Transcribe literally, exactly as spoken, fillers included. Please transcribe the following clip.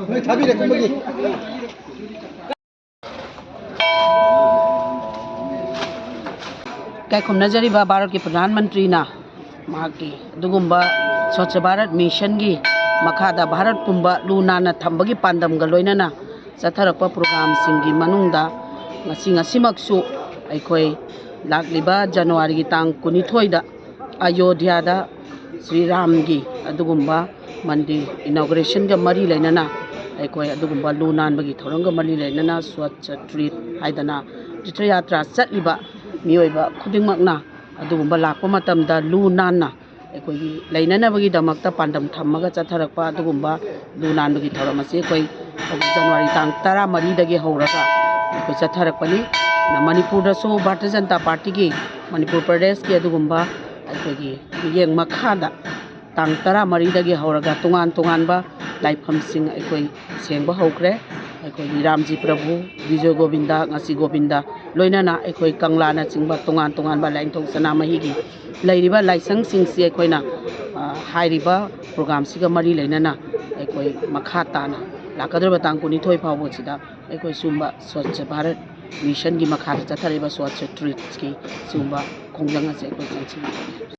ꯅꯣꯏ ꯊꯥꯕꯤꯔꯦ ꯀꯨꯝꯕꯒꯤ꯫ ꯏꯀꯥꯏ ꯈꯨꯝꯅꯖꯔꯤꯕ ꯚꯥꯔꯠꯀꯤ ꯄ꯭ꯔꯙꯥꯟ ꯃꯟꯇ꯭ꯔꯤꯅ ꯃꯍꯥꯛꯀꯤ ꯑꯗꯨꯒꯨꯝꯕ ꯁ꯭ꯋꯥꯆ ꯚꯥꯔꯠ ꯃꯤꯁꯟꯒꯤ ꯃꯈꯥꯗ ꯚꯥꯔꯠ ꯄꯨꯝꯕ ꯂꯨ ꯅꯥꯟꯅ ꯊꯝꯕꯒꯤ ꯄꯥꯟꯗꯝꯒ ꯂꯣꯏꯅꯅ ꯆꯠꯊꯔꯛꯄ ꯄ꯭ꯔꯣꯒ꯭ꯔꯥꯝꯁꯤꯡꯒꯤ ꯃꯅꯨꯡꯗ ꯉꯁꯤ, ꯉꯁꯤꯃꯛꯁꯨ ꯑꯩꯈꯣꯏ ꯂꯥꯛꯂꯤꯕ ꯖꯅꯋꯥꯔꯤꯒꯤ ꯇꯥꯡ ꯀꯨꯟꯅꯤꯊꯣꯏꯗ ꯑꯌꯣꯙ꯭ꯌꯥꯗ ꯁ꯭ꯔꯤ ꯔꯥꯝꯒꯤ ꯑꯗꯨꯒꯨꯝꯕ ꯃꯟꯗꯤꯔ ꯏꯅꯣꯒ꯭ꯔꯦꯁꯟꯒ ꯃꯔꯤ ꯂꯩꯅꯅ, ꯑꯩꯈꯣꯏ ꯑꯗꯨꯒꯨꯝꯕ ꯂꯨ ꯅꯥꯟꯕꯒꯤ ꯊꯧꯔꯝꯒ ꯃꯔꯤ ꯂꯩꯅꯅ ꯁ꯭ꯋꯥꯆ ꯇ꯭ꯔꯤꯠ ꯍꯥꯏꯗꯅ ꯇꯤꯔꯊ ꯌꯥꯇ꯭ꯔꯥ ꯆꯠꯂꯤꯕ ꯃꯤꯑꯣꯏꯕ ꯈꯨꯗꯤꯡꯃꯛꯅ ꯑꯗꯨꯒꯨꯝꯕ ꯂꯥꯛꯄ ꯃꯇꯝꯗ ꯂꯨ ꯅꯥꯟꯅ ꯑꯩꯈꯣꯏꯒꯤ ꯂꯩꯅꯅꯕꯒꯤꯗꯃꯛꯇ ꯄꯥꯟꯗꯝ ꯊꯝꯃꯒ ꯆꯠꯊꯔꯛꯄ ꯑꯗꯨꯒꯨꯝꯕ ꯂꯨ ꯅꯥꯟꯕꯒꯤ ꯊꯧꯔꯝ ꯑꯁꯤ ꯑꯩꯈꯣꯏ ꯍꯧꯖꯤꯛ ꯖꯅꯋꯥꯔꯤ ꯇꯥꯡ ꯇꯔꯥꯃꯔꯤꯗꯒꯤ ꯍꯧꯔꯒ ꯑꯩꯈꯣꯏ ꯆꯠꯊꯔꯛꯄꯅꯤ꯫ ꯃꯅꯤꯄꯨꯔꯗꯁꯨ ꯚꯥꯔꯇꯤꯌ ꯖꯅꯇꯥ ꯄꯥꯔꯇꯤꯒꯤ ꯃꯅꯤꯄꯨꯔ ꯄ꯭ꯔꯗꯦꯁꯀꯤ ꯑꯗꯨꯒꯨꯝꯕ ꯑꯩꯈꯣꯏꯒꯤ ꯃꯤꯠꯌꯦꯡ ꯃꯈꯥꯗ ꯇꯥꯡ ꯇꯔꯥꯃꯔꯤꯗꯒꯤ ꯍꯧꯔꯒ ꯇꯣꯉꯥꯟ ꯇꯣꯉꯥꯟꯕ ꯂꯥꯏꯐꯝꯁꯤꯡ ꯑꯩꯈꯣꯏ ꯁꯦꯡꯕ ꯍꯧꯈ꯭ꯔꯦ꯫ ꯑꯩꯈꯣꯏꯒꯤ ꯔꯥꯝꯖꯤ ꯄ꯭ꯔꯚꯨ, ꯕꯤꯖꯣꯏ ꯒꯣꯕꯤꯟꯗ, ꯉꯁꯤ ꯒꯣꯕꯤꯟꯗ, ꯂꯣꯏꯅꯅ ꯑꯩꯈꯣꯏ ꯀꯪꯂꯥꯅꯆꯤꯡꯕ ꯇꯣꯉꯥꯟ ꯇꯣꯉꯥꯟꯕ ꯂꯥꯏꯅꯤꯡꯊꯧ ꯁꯅꯥꯃꯍꯤꯒꯤ ꯂꯩꯔꯤꯕ ꯂꯥꯏꯁꯪꯁꯤꯡꯁꯤ ꯑꯩꯈꯣꯏꯅ, ꯑ, ꯍꯥꯏꯔꯤꯕ ꯄ꯭ꯔꯣꯒ꯭ꯔꯥꯝꯁꯤꯒ ꯃꯔꯤ ꯂꯩꯅꯅ ꯑꯩꯈꯣꯏ ꯃꯈꯥ ꯇꯥꯅ ꯂꯥꯛꯀꯗꯧꯔꯤꯕ ꯇꯥꯡ ꯀꯨꯟꯅꯤꯊꯣꯏ ꯐꯥꯎꯕꯁꯤꯗ ꯑꯩꯈꯣꯏ ꯁꯤꯒꯨꯝꯕ ꯁ꯭ꯋꯥꯆ ꯚꯥꯔꯠ ꯃꯤꯁꯟꯒꯤ ꯃꯈꯥꯗ ꯆꯠꯊꯔꯤꯕ ꯁ꯭ꯋꯥꯆ ꯇ꯭ꯔꯤꯠꯀꯤ ꯁꯤꯒꯨꯝꯕ ꯈꯣꯡꯖꯪ ꯑꯁꯤ ꯑꯩꯈꯣꯏ ꯆꯪꯁꯤꯟꯒꯅꯤ꯫